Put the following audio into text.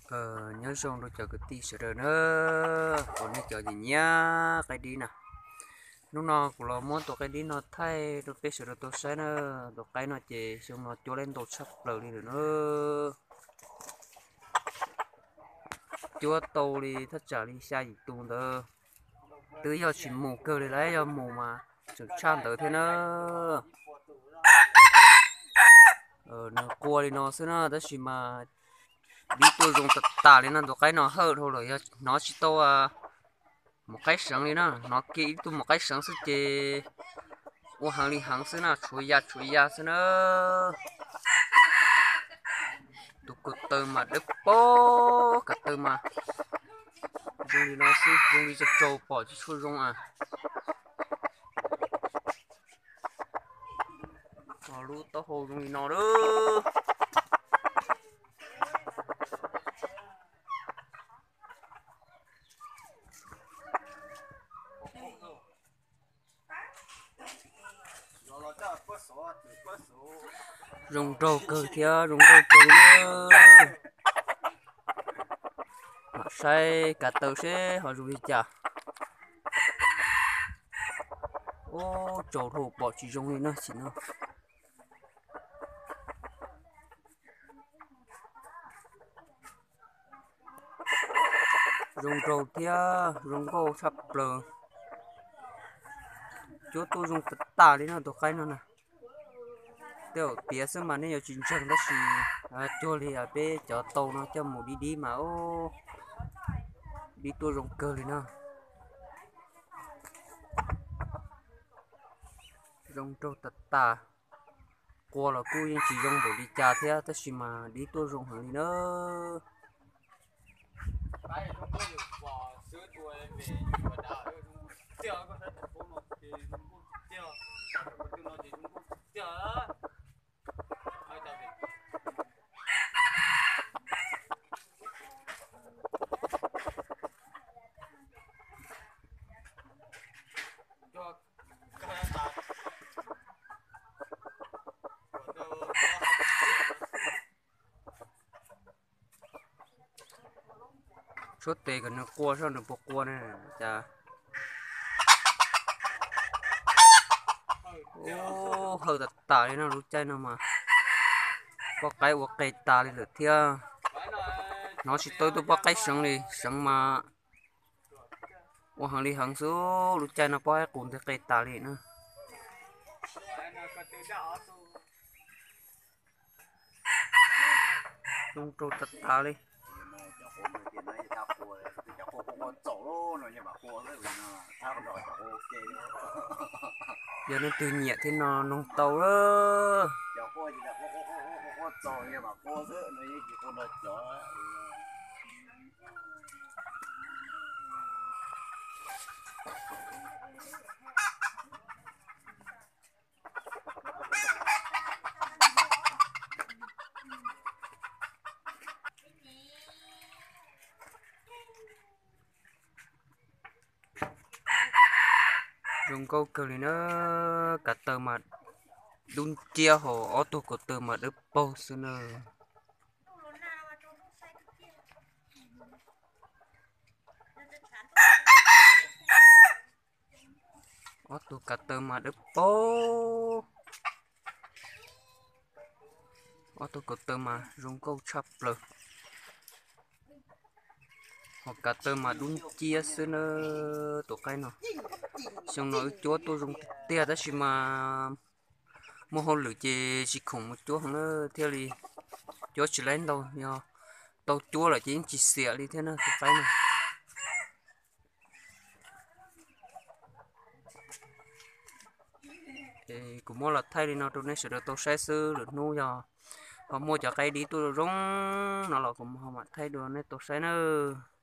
Nyob zoo rau cov kwv tij sawv daws na, uas nej cov nyiam nyiam qaib dib na. Hnub no kuv los muab tus qaib dib no thaij rau peb sawv daws tau saib na. Tus qaib no ces xyoo no cuab lab ntau tshaj plaws li lawm na. Cuab tau li thaj tsam li xya yim tus ntawd, twb yog tsis mus kawg li lauj, yog mus mas tseem tshaj ntawd thiab na. Nws qua li no xwb na, tab sis mas dib tuaj zoo tas tas li no. Tus qaib no hawj dhau lawm, yog hnov tsis tau mus qaib seev li na, hnov kiag ib tug mus qaib seev xwb ces ua heev li heev xwb na, tshuav ya tshuav ya xwb na. Tus ko taw mas dawb paug, ko taw mas zoo li no xwb, zoo li tsaug tsaug pom tsis tshua zoo a. Lub taub hau zoo li no lawm. Zoo nraug kawg thiab zoo nkauj kawg li. Mam saib kav taw seb ho zoo li cas. Ub, tsaus dhau pom tsis zoo li no, sim no. Zoo nraug thiab zoo nkauj tshaj plaws. Cuab tuaj zoo tas tas li no tus qaib no na. Tej zaum tiav xwb mas nej yuav tsis ntseeg tab sis cuag li peb cov tau no coj mus dib dib mas dib tuaj zoo kawg li no. Zoo nraug tas tas. Qua los kuj yeej tsis zoo npaum li cas thiab tab sis mas dib tuaj zoo heev li na. Tshuab tes kom nws qua saib nws puas qua na. Cas, ub, hawj tas tas li no, lub caij no mas poj qaib ua qe tas li lawm thiab. Hnov tsis tau tus poj qaib seev li, seev mas ua heev li heev xwb. Lub caij no poj qaib qus ntawd qe tas li na. Zoo nraug tas tas li. Yog leej twg nyiam thiab no noog tau lawm. Zoo nkauj kawg li na, kav taw mas dub nciab hos ob tug kav taw mas dawb paug xwb na. Ob tug kav taw mas dawb paug, ob tug kav taw mas zoo nkauj tshaj plaws. Hos kav taw mas dub nciab xwb na. Tus qaib no xyoo no wb cuab tuaj zoo tiag tiag tab sis mas muaj hauj lwm ces tsis khoom mus cuab heev na, thiaj li cuab tsis laib ntau, yog tau cuab lawm ces yeej tsis xiam li thiab na tus qaib no. Kuv muab los thaij li no rau nej sawv daws tau saib xwb, lwm hnub yog ho muaj cov qaib dib tuaj zoo no los kuv ho mam thaij dua nej tau saib nawb.